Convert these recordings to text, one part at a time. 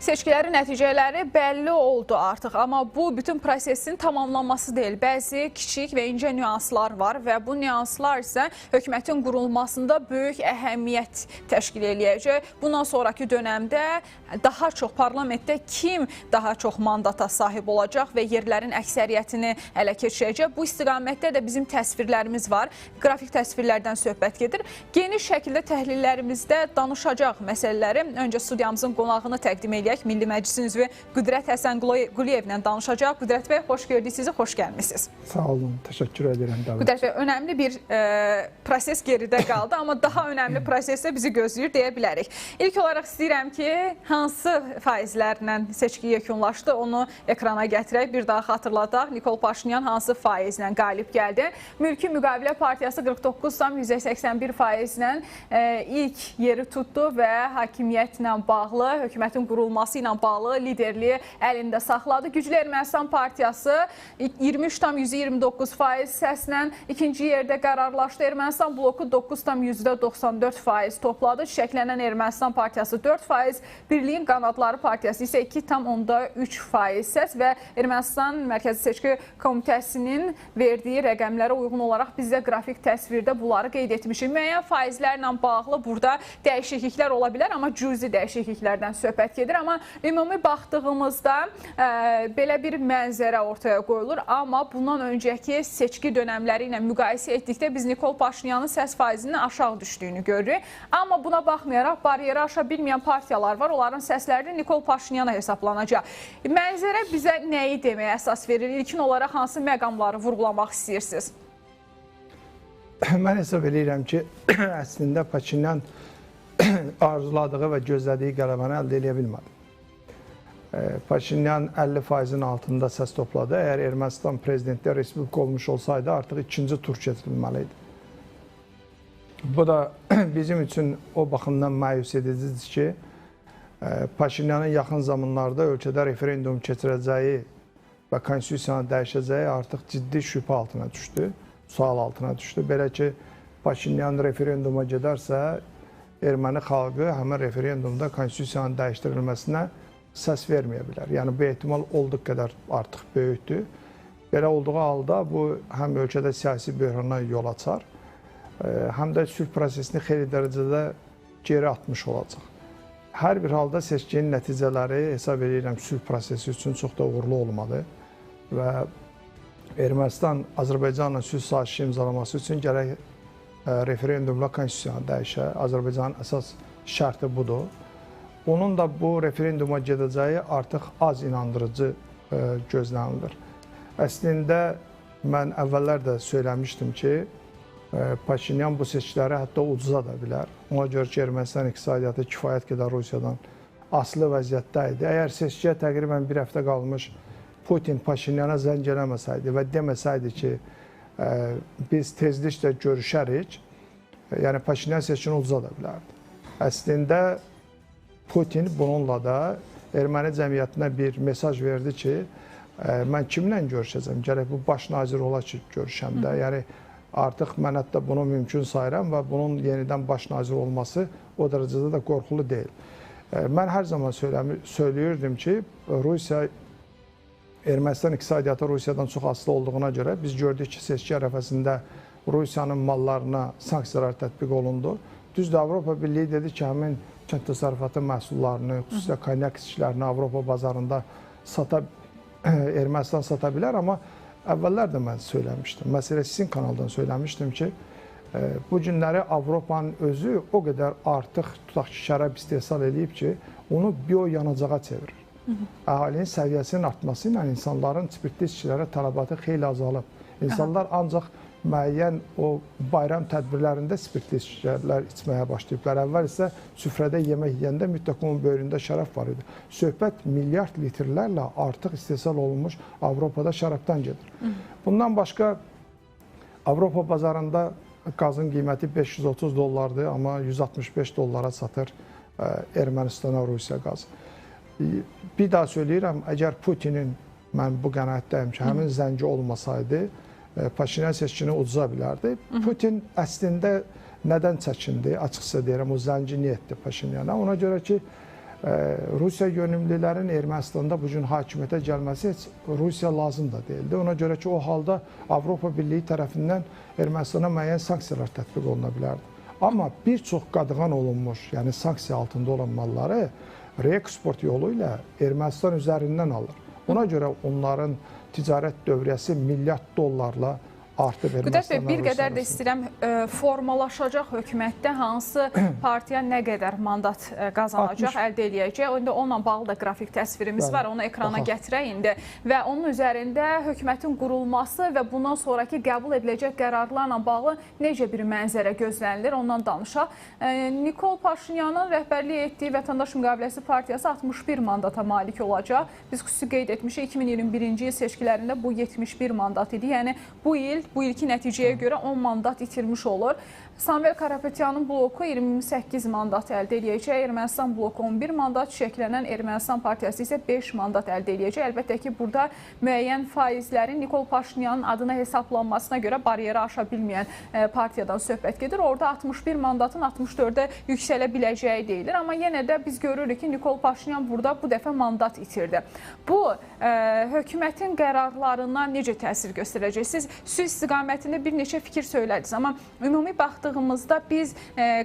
Seçkilərin nəticələri bəlli oldu artıq, amma bu bütün prosesin tamamlanması deyil. Bəzi kiçik və incə nüanslar var və bu nüanslar isə hökumətin qurulmasında böyük əhəmiyyət təşkil eləyəcək. Bundan sonraki dönəmdə daha çox parlamentdə kim daha çox mandata sahib olacaq və yerlərin əksəriyyətini ələ keçirəcək. Bu istiqamətdə də bizim təsvirlərimiz var. Qrafik təsvirlərdən söhbət gedir. Geniş şəkildə təhlillərimizdə danışacaq məsələləri öncə studiyamızın qonağını təqdim eləyək. Milli Məclisin üzvü Qüdrət Həsənquliyevlə danışacaq. Qüdrət bəy, xoş gördük sizi, xoş gəlmisiniz. Sağ olun, təşəkkür edirəm. Qüdrət bəy, önəmli bir proses geridə qaldı, amma daha önəmli proses də bizi gözləyir deyə bilərik. İlk olaraq istəyirəm ki, hansı faizlərlə seçki yekunlaşdı, onu ekrana gətirək, bir daha xatırladaq. Nikol Paşinyan hansı faizlə qalib gəldi? Mülki Müqavilə Partiyası 49,81 faizlə ilk yeri tutdu və hakimiyyətlə bağlı, hökumətin qurulması ilə bağlı liderliyi əlində saxladı. Güclü Ermənistan Partiyası 23,29% səslə ikinci yerdə qərarlaşdı. Ermənistan bloku 9,94% topladı. Çiçəklənən Ermənistan Partiyası 4%, Birliyin Qanadları Partiyası isə 2,3% səs və Ermənistan Mərkəzi Seçki Komitəsinin verdiyi rəqəmlərə uyğun olaraq biz də qrafik təsvirdə bunları qeyd etmişik. Müəyyən faizlərlə bağlı burada dəyişikliklər ola bilər, amma cüzi dəyişikliklərdən söhbət gedir. Amma ümumi baxdığımızda belə bir mənzərə ortaya qoyulur. Amma bundan öncəki seçki dönəmləri ilə müqayisə etdikdə biz Nikol Paşinyanın səs faizinin aşağı düşdüyünü görürük. Amma buna baxmayaraq bariyeri aşa bilməyən partiyalar var. Onların səsləri də Nikol Paşinyana hesablanacaq. Mənzərə bizə nəyi deməyə əsas verir? İlkin olaraq hansı məqamları vurğulamaq istəyirsiniz? Mən hesab edirəm ki, əslində Paşinyan arzuladığı və gözlədiyi qələbəni əldə edə bilmədi. Paşinyan 50%-in altında səs topladı. Əgər Ermənistan prezidenti respublika olmuş olsaydı, artıq ikinci tur keçirilməli idi. Bu da bizim üçün o baxımdan məyus edicidir ki, Paşinyanın yaxın zamanlarda ölkədə referendum keçirəcəyi və konstitusiyanı dəyişəcəyi artıq ciddi şübhə altına düşdü, sual altına düşdü. Belə ki, Paşinyan referenduma gedərsə, erməni xalqı həmin referendumda konstitusiyanın dəyişdirilməsinə səs verməyə bilər. Yəni, bu ehtimal olduğu qədər artıq böyükdür. Belə olduğu halda bu həm ölkədə siyasi böhrana yol açar, həm də sülh prosesini xeyli dərəcədə geri atmış olacaq. Hər bir halda seçkinin nəticələri hesab edirəm sülh prosesi üçün çox da uğurlu olmadı və Ermənistan Azərbaycanla sülh sazişi imzalaması üçün gərək referendumla konstitusiyanı dəyişə. Azərbaycanın əsas şərti budur. Onun da bu referenduma gedəcəyi artıq az inandırıcı gözlənilir. Əslində, mən əvvəllər də söyləmişdim ki, Paşinyan bu seçkiləri hətta ucuza da bilər. Ona görə ki, Ermənistan iqtisadiyyatı kifayət qədər Rusiyadan asılı vəziyyətdə idi. Əgər seçkiyə təqribən bir həftə qalmış Putin Paşinyana zəng eləməsəydi və deməsəydi ki, biz tezliklə görüşərik, yəni Paşinyan seçkini ucuza da bilərdi. Əslində, Putin bununla da erməni cəmiyyətinə bir mesaj verdi ki, mən kimlə görüşəcəm? Gərək bu baş nazir ola ki, görüşəm də. Yəni, artıq mən hətta bunu mümkün sayıram və bunun yenidən baş nazir olması o dərəcədə də qorxulu deyil. Mən hər zaman söylüyürdüm ki, Rusiya, Ermənistan iqtisadiyyatı Rusiyadan çox asılı olduğuna görə biz gördük ki, seçki ərəfəsində Rusiyanın mallarına sanksiyalar tətbiq olundu. Düzdür, Avropa Birliyi dedi ki, həmin kənd təsərrüfatı məhsullarını, xüsusilə konyak içkilərini Avropa bazarında Ermənistan sata bilər, amma əvvəllər də mən söyləmişdim. Məsələ sizin kanaldan söyləmişdim ki, bu günləri Avropanın özü o qədər artıq, tutaq ki, şərab istehsal eləyib ki, onu bio yanacağa çevirir. Əhalinin səviyyəsinin artması ilə insanların spirtli içkilərə tələbatı xeyli azalıb. İnsanlar ancaq müəyyən o bayram tədbirlərində spirtli içkilər içməyə başlayıblar. Əvvəl isə süfrədə yemək yeyəndə mütləq onun böyründə şərab var idi. Söhbət milyard litrlərlə artıq istehsal olunmuş Avropada şərabdan gedir. Bundan başqa Avropa bazarında qazın qiyməti 530 dollardır, amma 165 dollara satır Ermənistana Rusiya qazı. Bir daha söyləyirəm, əgər Putinin, mən bu qənaətdəyim ki, həmin zəngi olmasaydı, Paşinyan seçkini ucuza bilərdi. Putin əslində nədən çəkindi? Açıqca deyirəm, o zəngi niyə etdi Paşinyana? Ona görə ki, Rusiya yönümlülərin Ermənistanda bu gün hakimiyyətə gəlməsi heç Rusiya lazım da deyildi. Ona görə ki, o halda Avropa Birliyi tərəfindən Ermənistana müəyyən sanksiyalar tətbiq oluna bilərdi. Amma bir çox qadağan olunmuş, yəni sanksiya altında olan malları reeksport yolu ilə Ermənistan üzərindən alır. Ona görə onların ticarət dövriyyəsi milyard dollarla artıb. Qüdrət bəy, bir qədər də istəyirəm, formalaşacaq hökumətdə hansı partiya nə qədər mandat qazanacaq, əldə eləyəcək. İndi onunla bağlı da qrafik təsvirimiz var, onu ekrana gətirək indi. Və onun üzərində hökumətin qurulması və bundan sonraki qəbul ediləcək qərarlarla bağlı necə bir mənzərə gözlənilir, ondan danışaq. Nikol Paşinyanın rəhbərlik etdiyi Vətəndaş Müqaviləsi Partiyası 61 mandata malik olacaq. Biz xüsusi qeyd etmişik, 2021-ci il seçkilərində bu 71 mandat idi. Yəni bu il, bu ilki nəticəyə görə 10 mandat itirmiş olur. Samvel Karapetyanın bloku 28 mandat əldə eləyəcək, Ermənistan bloku 11 mandat, çiçəklənən Ermənistan partiyası isə 5 mandat əldə eləyəcək. Əlbəttə ki, burada müəyyən faizlərin Nikol Paşinyanın adına hesablanmasına görə bariyeri aşa bilməyən partiyadan söhbət gedir. Orada 61 mandatın 64-ə yüksələ biləcəyi deyilir. Amma yenə də biz görürük ki, Nikol Paşinyan burada bu dəfə mandat itirdi. Bu, hökumətin qərarlarına necə təsir göstərəcək? Siz sülh istiqamətində bir neçə fikir söylədiniz, amma ümumi baxdığımızda biz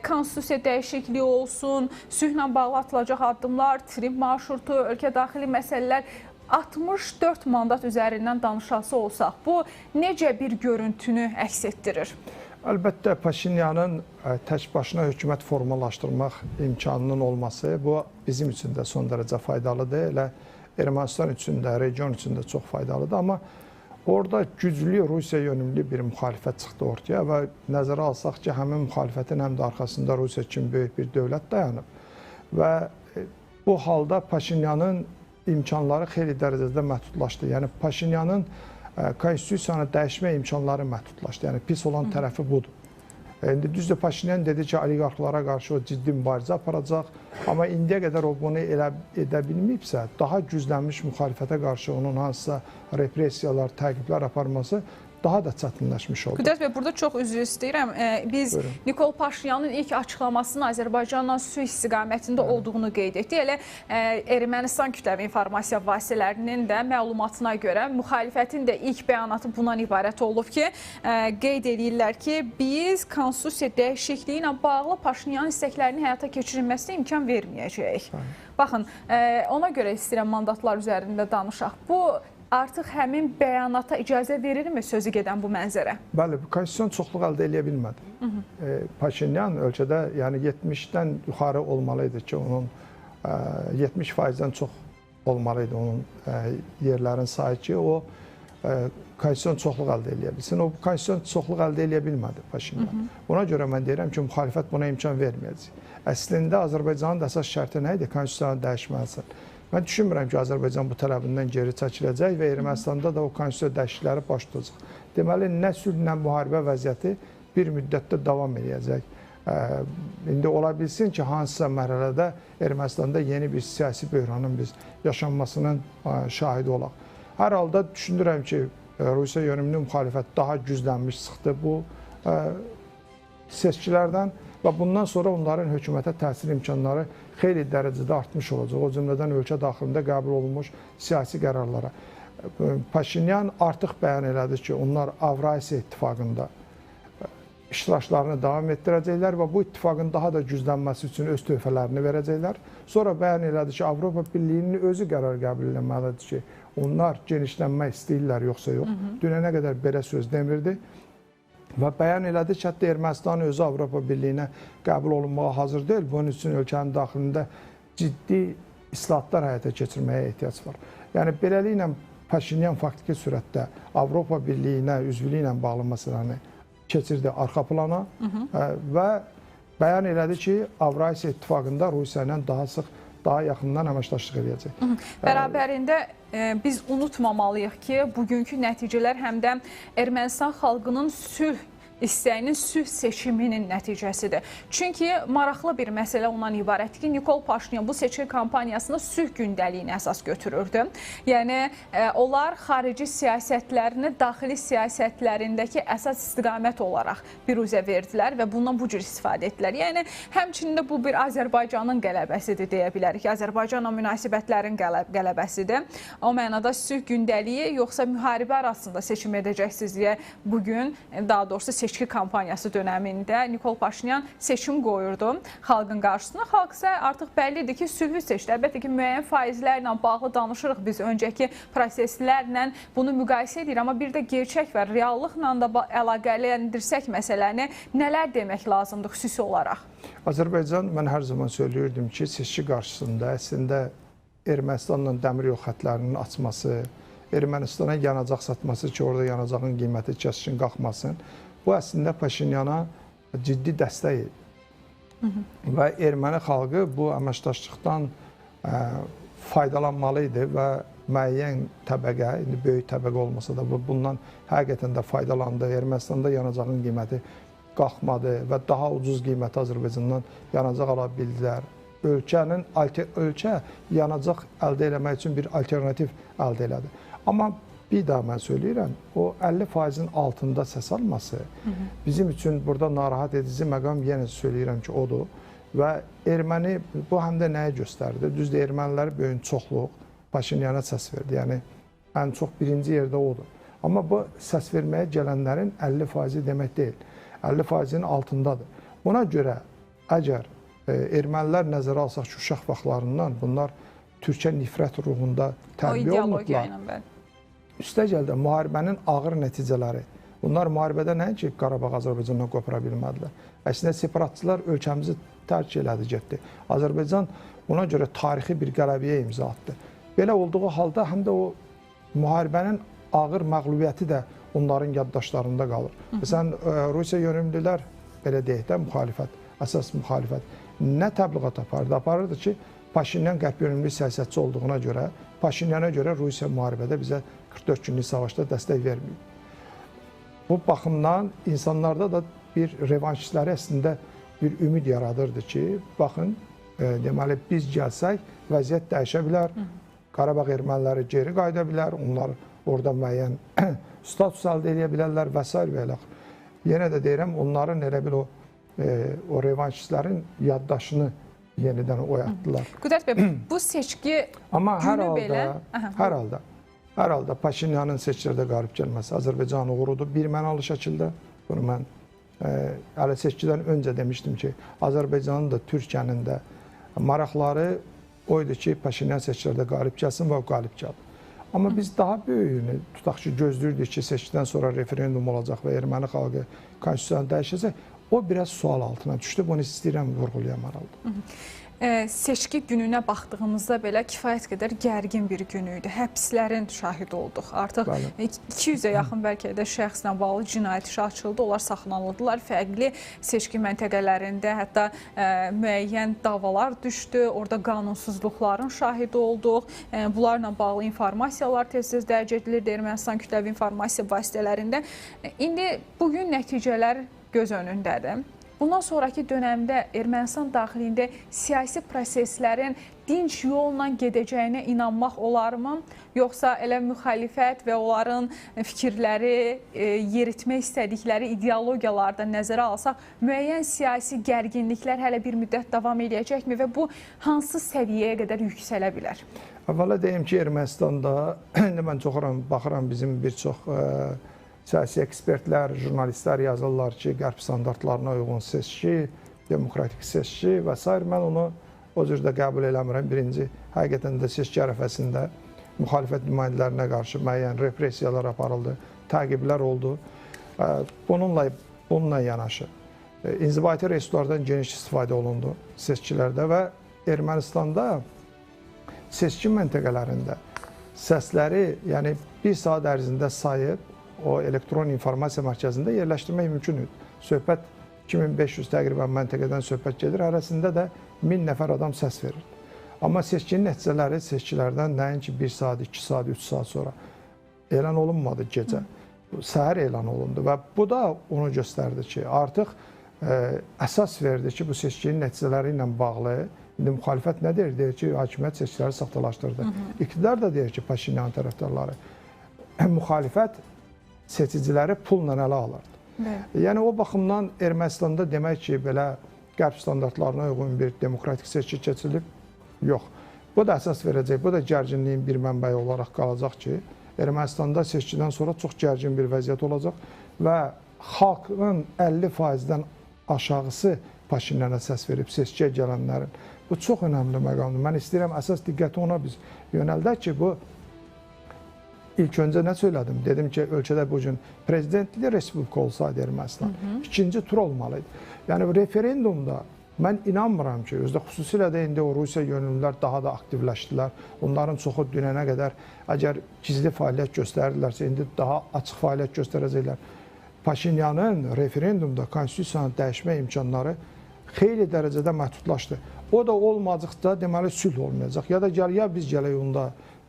konstitusiya dəyişikliyi olsun, sülhlə bağlı atılacaq addımlar, trim marşrutu, ölkə daxili məsələlər, 64 mandat üzərindən danışası olsaq, bu necə bir görüntünü əks etdirir? Əlbəttə, Paşinyanın tək başına hökumət formalaşdırmaq imkanının olması, bu bizim üçün də son dərəcə faydalıdır, elə Ermənistan üçün də, region üçün də çox faydalıdır, amma orada güclü Rusiya yönümlü bir müxalifət çıxdı ortaya və nəzərə alsaq ki, həmin müxalifətin həm də arxasında Rusiya kimi böyük bir dövlət dayanıb və bu halda Paşinyanın imkanları xeyli dərəcədə məhdudlaşdı. Yəni Paşinyanın konstitusiyanı dəyişmə imkanları məhdudlaşdı. Yəni pis olan tərəfi budur. İndi düzdür, Paşinyan dedi ki, oliqarxlara qarşı o ciddi mübarizə aparacaq, amma indiyə qədər o bunu elə edə bilməyibsə, daha güclənmiş müxalifətə qarşı onun hansısa repressiyalar, təqiblər aparması daha da çətinləşmiş oldu. Qüdrət bəy, burada çox üzr istəyirəm. Biz buyurun. Nikol Paşinyanın ilk açıqlamasının Azərbaycanla sülh istiqamətində olduğunu qeyd etdik. Elə Ermənistan kütləvi informasiya vasitələrinin də məlumatına görə müxalifətin də ilk bəyanatı bundan ibarət olub ki, qeyd edirlər ki, biz konstitusiya dəyişikliyi ilə bağlı Paşinyanın istəklərinin həyata keçirilməsinə imkan verməyəcəyik. Baxın, ona görə istəyirəm mandatlar üzərində danışaq. Bu artıq həmin bəyanata icazə verirmi sözü gedən bu mənzərə? Bəli, konstitusion çoxluq əldə eləyə bilmədi. Paşinyan ölkədə yəni 70-dən yuxarı olmalı idi ki, onun 70%-dən çox olmalı idi onun yerlərin sayı ki, o konstitusion çoxluq əldə eləyə bilsin. O konstitusion çoxluq əldə eləyə bilmədi Paşinyan. Ona görə mən deyirəm ki, müxalifət buna imkan verməyəcək. Əslində Azərbaycanın da əsas şərti nə idi? Konstitusiyanı dəyişməlisin. Mən düşünmürəm ki, Azərbaycan bu tələbindən geri çəkiləcək və Ermənistanda da o konstitusiya dəyişiklikləri baş tutacaq. Deməli, nə sülh, nə müharibə vəziyyəti bir müddətdə davam eləyəcək. İndi ola bilsin ki, hansısa mərhələdə Ermənistanda yeni bir siyasi böhranın biz yaşanmasının şahidi olaq. Hər halda düşünürəm ki, Rusiya yönümlü müxalifət daha güclənmiş çıxdı bu seçkilərdən və bundan sonra onların hökumətə təsir imkanları xeyli dərəcədə artmış olacaq. O cümlədən ölkə daxilində qəbul olunmuş siyasi qərarlara. Paşinyan artıq bəyan elədi ki, onlar Avrasiya İttifaqında iştiraklarını davam etdirəcəklər və bu ittifaqın daha da güclənməsi üçün öz töhfələrini verəcəklər. Sonra bəyan elədi ki, Avropa Birliyinin özü qərar qəbul eləməlidir ki, onlar genişlənmək istəyirlər yoxsa yox. Dünənə qədər belə söz demirdi. Və bəyan elədi ki, hətta Ermənistan özü Avropa Birliyinə qəbul olunmağa hazır deyil. Bunun üçün ölkənin daxilində ciddi islahatlar həyata keçirməyə ehtiyac var. Yəni, beləliklə Paşinyan faktiki sürətdə Avropa Birliyinə üzvlüyü ilə bağlı məsələni keçirdi arxa plana və bəyan elədi ki, Avrasiya İttifaqında Rusiya ilə daha sıx, daha yaxından əməkdaşlıq edəcək. Bərabərində biz unutmamalıyıq ki, bugünkü nəticələr həm də Ermənistan xalqının sülh istəyinin sülh seçiminin nəticəsidir. Çünki maraqlı bir məsələ ondan ibarətdir ki, Nikol Paşinyan bu seçki kampaniyasında sülh gündəliyini əsas götürürdü. Yəni, onlar xarici siyasətlərini daxili siyasətlərindəki əsas istiqamət olaraq biruzə verdilər və bundan bu cür istifadə etdilər. Yəni, həmçinin də bu bir Azərbaycanın qələbəsidir deyə bilərik. Azərbaycanla münasibətlərin qələbəsidir. O mənada sülh gündəliyi yoxsa müharibə arasında seçim edəcəksiniz deyə bugün, daha doğrusu seçki kampaniyası dönəmində Nikol Paşinyan seçim qoyurdu xalqın qarşısına. Xalq isə artıq bəllidir ki, sülhü seçdi. Əlbəttə ki, müəyyən faizlərlə bağlı danışırıq biz, öncəki proseslərlə bunu müqayisə edirik. Amma bir də gerçək və reallıqla da əlaqələndirsək məsələni, nələr demək lazımdır xüsusi olaraq? Azərbaycan, mən hər zaman söylüyürdüm ki, seçki qarşısında əslində Ermənistanla dəmir yol xətlərinin açması, Ermənistana yanacaq satması ki, orada yanacağın qiyməti kəskin qalxmasın. Bu əslində Paşinyana ciddi dəstək idi. Və erməni xalqı bu əməkdaşlıqdan faydalanmalı idi və müəyyən təbəqə, indi böyük təbəqə olmasa da bundan həqiqətən də faydalandı. Ermənistanda yanacağın qiyməti qalxmadı və daha ucuz qiyməti Azərbaycandan yanacaq ala bildilər. Ölkə yanacaq əldə eləmək üçün bir alternativ əldə elədi. Amma bir daha mən söyləyirəm, o 50%-in altında səs alması bizim üçün burada narahat edici məqam, yenə söyləyirəm ki, odur. Və erməni bu həm də nəyə göstərdi? Düzdür, ermənilər böyük çoxluq Paşinyana səs verdi. Yəni, ən çox birinci yerdə odur. Amma bu səs verməyə gələnlərin 50% demək deyil. 50%-in altındadır. Buna görə əgər ermənilər nəzərə alsaq ki, uşaq vaxtlarından bunlar Türkə nifrət ruhunda tərbiyə olunublar. Üstəgəl də müharibənin ağır nəticələri. Bunlar müharibədə nəinki Qarabağ Azərbaycandan qopara bilmədilər. Əslində separatçılar ölkəmizi tərk elədi, getdi. Azərbaycan ona görə tarixi bir qələbəyə imza atdı. Belə olduğu halda həm də o müharibənin ağır məğlubiyyəti də onların yaddaşlarında qalır. Məsələn, Rusiya yönümlülər, belə deyək də, müxalifət, əsas müxalifət nə təbliğat aparırdı? Aparırdı ki, Paşinyan qərb yönümlü siyasətçi olduğuna görə, Paşinyana görə Rusiya müharibədə bizə 44 günlük savaşda dəstək verməyib. Bu baxımdan insanlarda da bir revanşistləri əslində bir ümid yaradırdı ki, baxın, deməli biz gəlsək vəziyyət dəyişə bilər, Qarabağ erməniləri geri qayıda bilər, onlar orada müəyyən status əldə edə bilərlər və s. və ilə. Yenə də deyirəm, onların elə bil o revanşistlərin yaddaşını yenidən oyatdılar. Qüdrət bəy, bu seçki amma günü belə... Hər halda Paşinyanın seçkilərdə qalib gəlməsi Azərbaycanın uğurudur bir mənalı şəkildə. Bunu mən hələ seçkidən öncə demişdim ki, Azərbaycanın da Türkiyənin də maraqları o idi ki, Paşinyan seçkilərdə qalib gəlsin və o qalib gəldi. Amma biz daha böyüyünü tutaq ki, gözləyirdik ki, seçkidən sonra referendum olacaq və erməni xalqı konstitusiyanı dəyişəcək. O biraz sual altına düşdü. Bunu istəyirəm vurğulayam hər halda. Seçki gününə baxdığımızda belə kifayət qədər gərgin bir gün idi. Həbslərin şahidi olduq. Artıq 200-ə yaxın bəlkə də şəxslə bağlı cinayət işi açıldı. Onlar saxlanıldılar. Fərqli seçki məntəqələrində hətta müəyyən davalar düşdü. Orada qanunsuzluqların şahidi olduq. Bunlarla bağlı informasiyalar tez-tez dərc edilirdi Ermənistan kütləvi informasiya vasitələrində. İndi bugün nəticələr göz önündədir. Bundan sonraki dönəmdə Ermənistan daxilində siyasi proseslərin dinc yolla gedəcəyinə inanmaq olarmı? Yoxsa elə müxalifət və onların fikirləri, yeritmək istədikləri ideologiyalarda nəzərə alsaq, müəyyən siyasi gərginliklər hələ bir müddət davam edəcəkmi və bu hansı səviyyəyə qədər yüksələ bilər? Əvvəla deyim ki, Ermənistanda, indi mən çox baxıram bizim bir çox siyasi ekspertlər, jurnalistlər yazırlar ki, qərb standartlarına uyğun seçki, demokratik seçki və s. Mən onu o cür də qəbul eləmirəm. Birinci, həqiqətən də seçki ərəfəsində müxalifət nümayəndələrinə qarşı müəyyən repressiyalar aparıldı, təqiblər oldu. Bununla yanaşı inzibati resurslardan geniş istifadə olundu seçkilərdə və Ermənistanda seçki məntəqələrində səsləri, yəni bir saat ərzində sayıb o elektron informasiya mərkəzində yerləşdirmək mümkün idi. Söhbət 2500 təqribən məntəqədən söhbət gedir, hərəsində də 1000 nəfər adam səs verir. Amma seçkinin nəticələri seçkilərdən nəinki 1 saat, 2 saat, 3 saat sonra elan olunmadı gecə. Səhər elan olundu və bu da onu göstərdi ki, artıq əsas verdi ki, bu seçkinin nəticələri ilə bağlı indi müxalifət nə deyir? Deyir ki, hakimiyyət seçkiləri saxtalaşdırdı. İqtidar da deyir ki, Paşinyan tərəfdarları. Müxalifət seçiciləri pulla ələ alırdı. Yəni o baxımdan Ermənistanda demək ki, belə qərb standartlarına uyğun bir demokratik seçki keçirilib? Yox. Bu da əsas verəcək, bu da gərginliyin bir mənbəyi olaraq qalacaq ki, Ermənistanda seçkidən sonra çox gərgin bir vəziyyət olacaq və xalqın 50%-dən aşağısı Paşinyana səs verib seçkiyə gələnlərin. Bu çox önəmli məqamdır. Mən istəyirəm əsas diqqəti ona biz yönəldək ki, bu ilk öncə nə söylədim? Dedim ki, ölkədə bugün prezidentli respublika olsaydı Ermənistan, ikinci tur olmalıydı. Yəni referendumda mən inanmıram ki, özdə xüsusilə də indi o Rusiya yönümlülər daha da aktivləşdilər. Onların çoxu dünənə qədər əgər gizli fəaliyyət göstərirlərsə, indi daha açıq fəaliyyət göstərəcəklər. Paşinyanın referendumda konstitusiyanı dəyişmə imkanları xeyli dərəcədə məhdudlaşdı. O da olmadıqda deməli sülh olmayacaq. Ya da gəl, ya biz gələk onda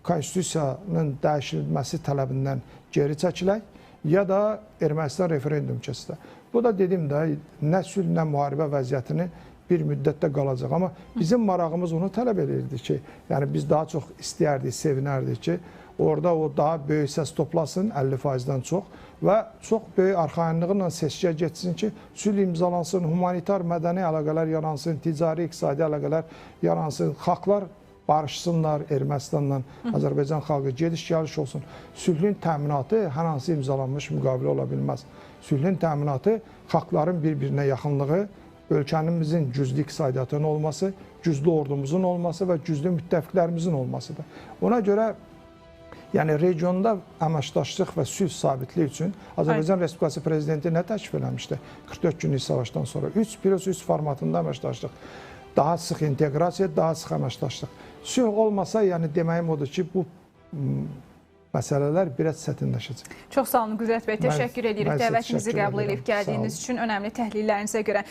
konstitusiyanın dəyişilməsi tələbindən geri çəkilək, ya da Ermənistan referendum keçsə. Bu da dedim də nə sülh, nə müharibə vəziyyətini bir müddətdə qalacaq. Amma bizim marağımız onu tələb edirdi ki, yəni biz daha çox istəyərdik, sevinərdik ki, orada o daha böyük səs toplasın, 50%-dən çox və çox böyük arxayınlıqla seçkiyə getsin ki, sülh imzalansın, humanitar, mədəni əlaqələr yaransın, ticari, iqtisadi əlaqələr yaransın, xalqlar barışsınlar Ermənistanla, Azərbaycan xalqı gediş-gəliş olsun. Sülhün təminatı hər hansı imzalanmış müqavilə ola bilməz. Sülhün təminatı xalqların bir-birinə yaxınlığı, ölkəmizin güclü iqtisadiyyatının olması, güclü ordumuzun olması və güclü müttəfiqlərimizin olmasıdır. Ona görə yəni regionda əməkdaşlıq və sülh sabitliyi üçün Azərbaycan Respublikası Prezidenti nə təklif eləmişdi? 44 günlük savaşdan sonra 3+3 formatında əməkdaşlıq, daha sıx inteqrasiya, daha sıx əməkdaşlıq. Sülh olmasa, yəni deməyim odur ki, bu məsələlər biraz çətinləşəcək. Çox sağ olun Qüdrət bəy, təşəkkür edirik dəvətimizi qəbul edib gəldiyiniz üçün, önəmli təhlillərinizə görə.